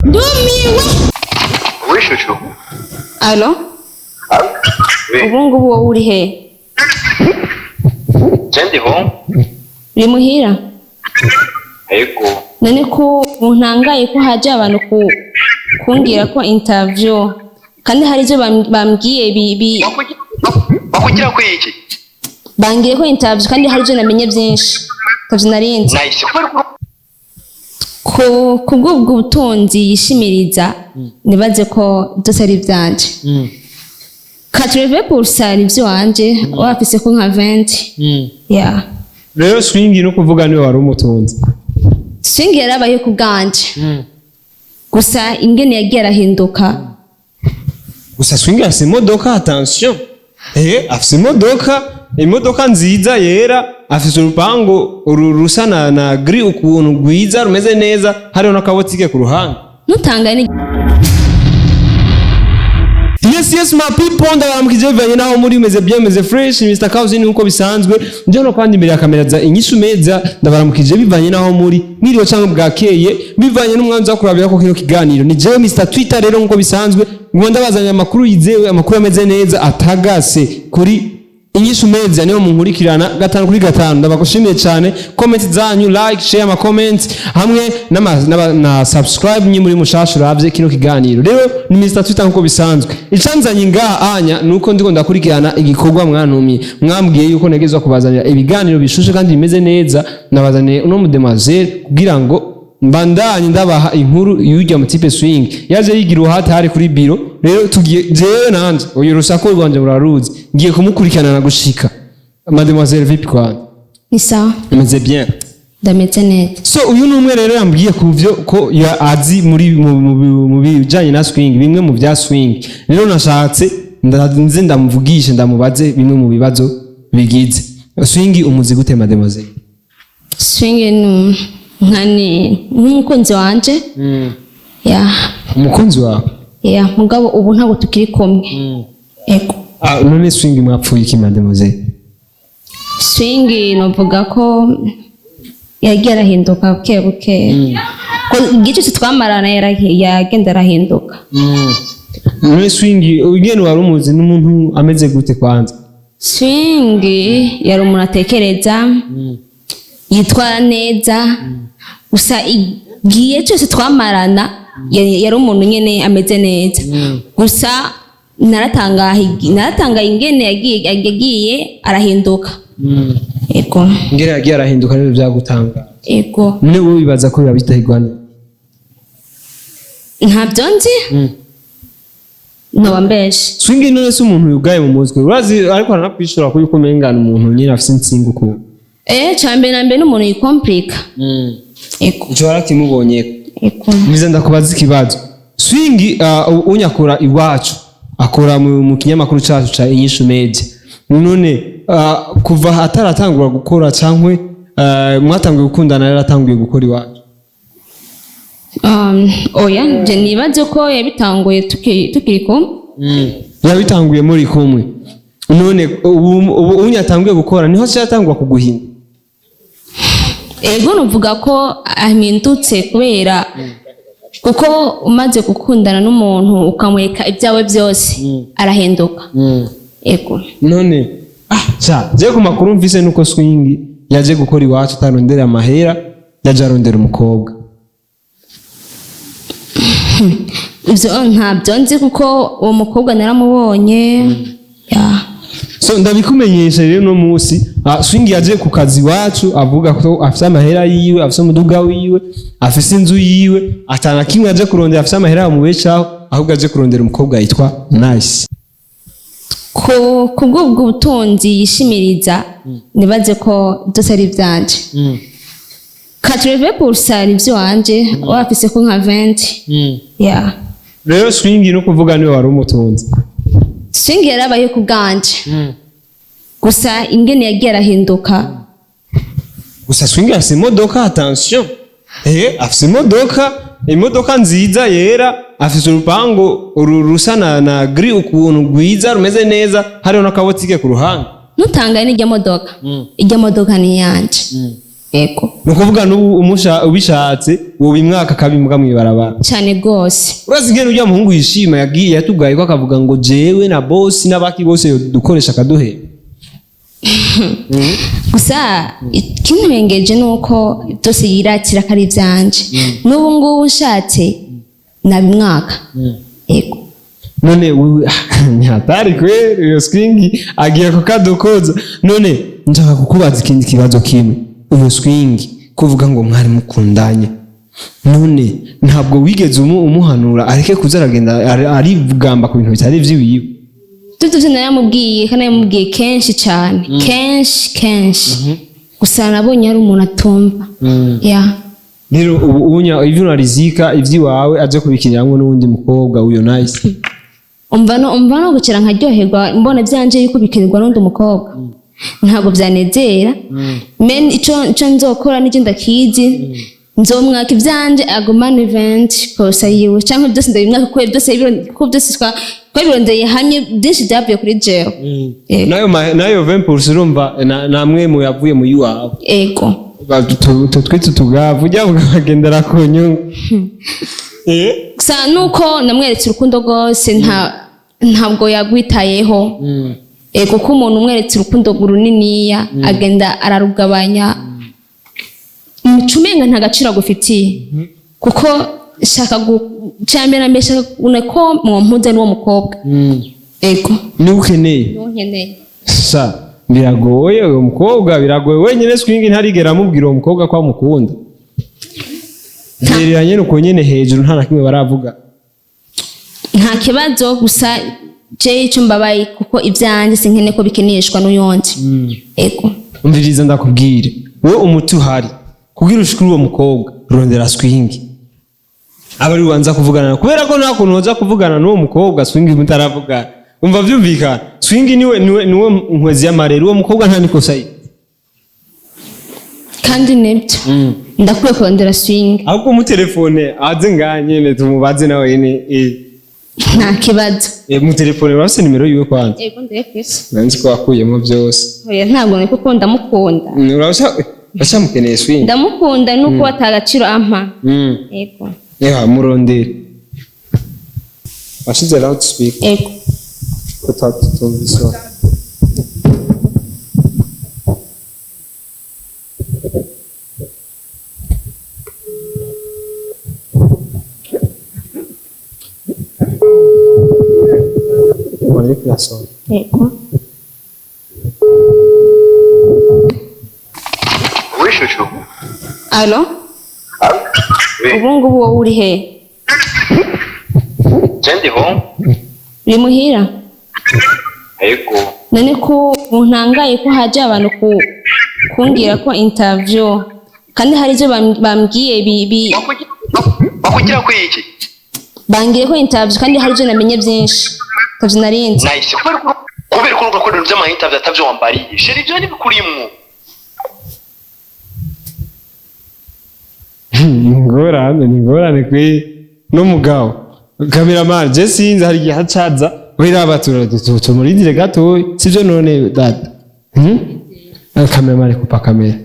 Ndumiwe. Oui, chouchou. Allô? Oui. Ubu ngubu wowe uri he? Je ndiho. Uri muhira? Yego. None ko ntangaye ko haje abantu ku kumbwira ko interview kandi hari ibyo bambwiye bi Bakugira ko iki? Bambwiye ko interview kandi hari ibyo namenye byinshi ntavyo narinzi. Nice. Ku kubw'ubwo butunzi yishimiriza, nibaze ko byose ari ibyanje. 80% ni iby'iwanje, wafise ko nka 20, yeah. Rero Swing no kuvuga niwe wari umutunzi? Swing yarabaye ku bwanje, gusa ingene yagiye arahinduka. Gusa Swing afise imodoka, attention, afise imodoka, imodoka nziza yera, afise urupangu rusa na gris ukuntu, rwiza, rumeze neza, hariho n'akabotike ku ruhande. Ntutangaye ni Yes, my people, ndabaramukije bivanye naho muri. Meze bien, meze fresh. Mr Cousin nkuko bisanzwe nje no kwandi imbere ya kamera za Inyishu Meza. Ndabaramukije bivanye naho muri, mwiriwe cyangwa bwakeye, bivanye n'umwanzi wo kurabira ko kino kiganiro. Ni jewe Mr Twitter. Rero nkuko bisanzwe ngo ndabazanye amakuru yizewe, amakuru ameze neza atagase kuri Inyishu Meza, niyo munkurikirana gatanu kuri gatanu. Ndabagushimiye cyane, comment zanyu, like, share, ama comment hamwe na subscribe nyi muri mushasha uravye kino kiganiro. Rero ni Mr Twitter nkuko bisanzwe. Icanzanye ngaha anya nuko ndiko ndakurikirana igikorwa mwantumye, mwambwiye yuko ntegezwa kubazanira ibiganiro bishushe kandi bimeze neza. Nabazaniye uno mudemoiselle kugira ngo mbandanye ndabaha inkuru y'urya mutipe Swing yaje yigira uruhate hari kuri biro. Rero tugiye, jewe nanje uyu rusaku rwanje muraruzi, ngiye kumukurikirana na gushika. Mademoiselle, vipi kwanza? Ni sawa. Meze bien? Ndameze neza. So uyu ni umwe rero yambwiye ku byo ko ya azi muri mu bijanye na Swing, bimwe mu bya Swing. Rero nashatse nze ndamuvugishe, ndamubaze bimwe mu bibazo bigize Swing. Umuzi gute, mademoiselle? Swing ni nka ni nk'umukunzi wanje, ya. Umukunzi wawe? Ya, mugabo ubu ntabwo tukiri kumwe, ego. Ah, none Swing mwapfuye iki, mademoiselle? Swing novuga ko yagiye arahinduka buke buke, ko igihe cyose twamarana yagenda arahinduka. None Swing ugene wari umuzi n'umuntu ameze gute kwanza? Swing yari umuntu atekereza, yitwara neza, gusa igihe cyose twamarana yari umuntu nyine ameze neza. Gusa naratangaye ingene yagiye arahinduka, ego. Ngere yagiye arahinduka nibyo byagutanga? Ego. None wowe wibaza ko biba bitahigwa ne? Ntabyo nzi, noba mbeshe. Swing none se umuntu yugaye mu mutwe, urazi, ariko aranakwishura ko yuko umengana umuntu nyine afise insinga ukuntu. Cya mbere na mbere n'umuntu yikomplika, ego. Ico warakimubonye? Ego. Nize ndakubaza ikibazo. Swing unyakora iwacu, akora mu kinyamakuru cacu ca Inyishu Media. None kuva ataratangura gukora cankwe mwatanguye gukundana yaratanguye gukora iwacu? Oya, je nibaze ko yabitanguye tukiri kumwe. Yabitanguye muri kumwe. None ubu unyatanguye gukora niho cyatangwa kuguhina? Ego, nuvuga ko ahindutse kubera kuko umaze gukundana n'umuntu ukamwereka ibyawe byose, arahinduka, ego. None ah je ku makuru mvise nuko Swing yaje gukora iwacu atarondera amahera, yaje arondera umukobwa. Ibyo ntabyo nzi kuko uwo mukobwa naramubonye, ya. So ndabikumenyesha rero no munsi Swing yaje ku kazi iwacu avuga ko afise amahera yiwe, afise umuduga wiwe, afise inzu yiwe, atana kimwe aje kurondera, afise amahera yamubeshaho, ahubwo aje kurondera umukobwa yitwa Nice. Ku kubw'ubwo butunzi yishimiriza, nibaze ko byose ari ibyanje. 80% ni iby'iwanje, wafise ko nka 20, ya. Rero Swing no kuvuga niwe wari umutunzi? Swing yarabaye ku bwanje, gusa ingene yagiye arahinduka. Gusa Swing afise imodoka, attention, afise imodoka, imodoka nziza yera, afise urupangu rusa na gris ukuntu, rwiza, rumeze neza, hariho n'akabotike ku ruhande. Ntutangaye n'ijya modoka, ijya modoka ni iyanje. Ego. Ni ukuvuga n'ubu ubishatse woba imwaka akabimbwa mw'ibarabara. Cyane rwose. Urazi ingene urya muhungu yishima, yagiye yatugaye ko akavuga ngo jewe na bosi n'abaki bose dukoresha akaduheba. Gusa ikinturengeje ni uko byose yiratira ko ari ibyanje. N'ubu ngubu nshatse nabimwaka. Ego. None wewe ntihatari kweri, iyo swingi agiye kukadukoza. None nshaka kukubaza ikindi kibazo kimwe. Uyo swingi kuvuga ngo mwari mukundanye, none ntabwo wigeze umuhanura areke kuza aragenda arigamba ku bintu bitari ivy'iwiwe? Ibyo byose naramubwiye, kandi naramubwiye kenshi cyane, kenshi kenshi. Gusa nabonye ari umuntu atumva ya. Rero ubu unya ivyo unarizika ivy'iwawe aje kubikiniramwo n'uwundi mukobwa uyo nice. Umva no gukira nkaryoherwa mbona byanje yuko bikinirwa n'undi mukobwa, ntabwo byanezera. Men ico nzokora n'icyo ndakizi, nzomwaka ivyanje agumane event posa yiwe, canke byose ndabimwaka, kuko byose kuko byose twabirondeye hamwe, byinshi byavuye kuri jewe. Ego. Nayo 20% urumva namwe mu yavuye mu yiwawe. Ego. Twitse utugavu ujya bagendera ku nyungu. Gusa nuko namweretse urukundo rwose, ntabwo yagwitayeho. Ego, ko umuntu umweretse urukundo runiniya agenda ararugabanya, muca umenga nta gaciro agufitiye. Kuko shaka cya mbere na mbere shaka ko mwompuza n'uwo mukobwa. Ego. Niwe ukeneye? Niwo nkeneye. Sa biragoye, uwo mukobwa biragoye wenyine. Swingi ntarigera amubwira uwo mukobwa ko amukunda, byereranye nuko nyene hejuru nta na kimwe baravuga. Nta kibazo, gusa je icyo mbabaye kuko ibyanjye sinkeneye ko bikinishwa n'uyundi. Ego. Umviriza ndakubwire, wowe umuti uhari kugira ushikure uwo mukobwa, rondera swingi aba ari ubanza kuvugana, kubera ko nta kuntu woza kuvugana n'uwo mukobwa swingi mutaravugana. Umva vyumvikana, swingi niwe nkwezi y'amarere, uwo mukobwa nta nikosa ye. Kandi nibyo, ndakwiye kurondera swing. Ahubwo mutelefone aze ngaha nyene tumubaze nawe nyene. Nta kibazo. Mutelefone, urafise nimero yiwe kwanza? Ego, ndayifise. Nzi ko wakuyemo byose. Oya, ntabwo ni kuko ndamukunda. Uracyamukeneye swingi? Ndamukunda nuko atagaciro ampa. Ego. Eha murondere, washize loudspeaker? Ego. Tumvise. Ego. Oui, chouchou. Alo? Oui. Ubu ngubu wowe uri he? Je ndi home. Uri muhira? Ego. None ko ntangaye ko haje abantu kumbwira ko interview, kandi hari ibyo bambwiye Bakugira ko iki? Bambwiye ko interview, kandi hari ibyo namenye byinshi ntavyo narinzi. Nice. Kubera ko urugo ibintu by'ama interview atavyo wambariye. Chéri, ibyo ntibikurimwo. Ingorane ni ingorane kuri n'umugabo cameraman. Je sinzi, hari igihe hacaza wera batura tumurindire gatoya, sivyo? None dada, Cameraman, kupa kamera.